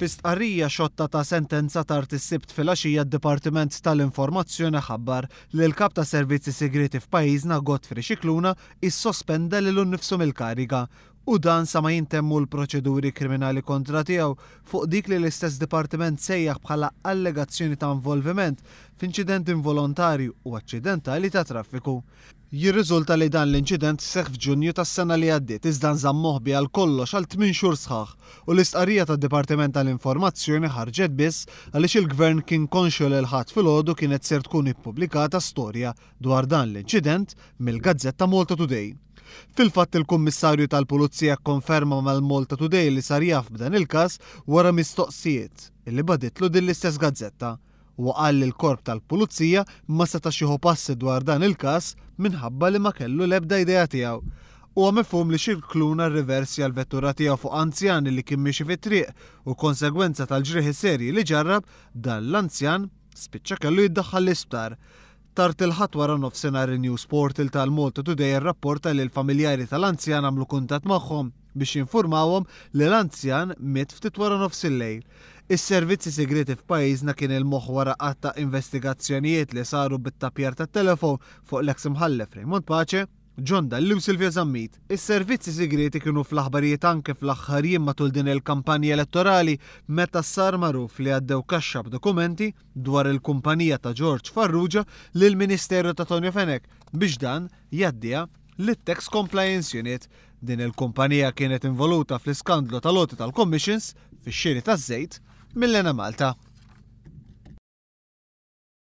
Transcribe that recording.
Fi stqarrija xotta ta' sentenza tard is-Sibt filgħaxija d-Dipartiment tal-Informazzjoni ħabbar li l-Kap tas-Servizzi Sigrieti f'pajjiżna Godfrey Scicluna issospenda lilu nnifsu mill-kariga u dan sa ma jintemmu l-proċeduri kriminali kontra tiegħu fuq dik li l-istess dipartiment sejjaħ bħala allegazzjoni ta' involviment f'inċident involontarju u aċċidentali ta' traffiku. Jirriżulta li dan l-inċident seħħ f'Ġunju tas-sena li għaddiet iżda nżamm moħbi għal kollox għal tminn xhur sħaħ u l-istqarrija tad-Dipartiment tal-Informazzjoni ħarġet biss għaliex il-Gvern kien konxju li l-Ħadd filgħodu kienet ser tkun ippubblikata storja dwar dan l-inċident mill-gazzetta Malta Today. Fil-fatt il-Kummissarju tal-Pulizija kkonferma mal-Malta Today li sar jaf b'dan il-każ wara mistoqsijiet li bagħtitlu din l-istess gazzetta. Huwa qal li l-Korp tal-Pulizija ma setax jieħu passi dwar dan il-każ minħabba li ma kellu l-ebda idea tiegħu. Huwa mifhum li Scicluna rriversja l-vettura tiegħu fuq anzjan li kien miexi fit-triq u konsegwenza tal-ġrieħi serji li ġarrab, dan l-anzjan spiċċa kellu jiddaħħal l-isptar. Tard il-Ħadd wara nofsinhar in-news portal tal-Malta Today irrapporta li l-familjari tal-anzjan għamlu kuntatt magħhom biex jinfurmawhom li l-anzjan miet ftit wara nofsillejl. Is-servizzi sigrieti f'pajjiżna kien il-moħħ wara għadd ta' investigazzjonijiet li saru bit-tappjar tat-telefon fuq l-eks Imħallef Raymond Pace, John Dalli u Silvia Zammit. Is-servizzi sigrieti kienu fl-aħbarijiet anke fl-aħħar jiem matul din il-kampanja elettorali meta sar magħruf li għaddew kaxxa b'dokumenti dwar il-kumpanija ta' George Farrugia lill-Ministeru ta' Tonio Fenech biex dan jgħaddiha lit-Tax Compliance Unit. Din il-kumpanija kienet involuta fl-iskandlu tal-għoti tal-commissions fix-xiri taż-żejt mill-Enemalta.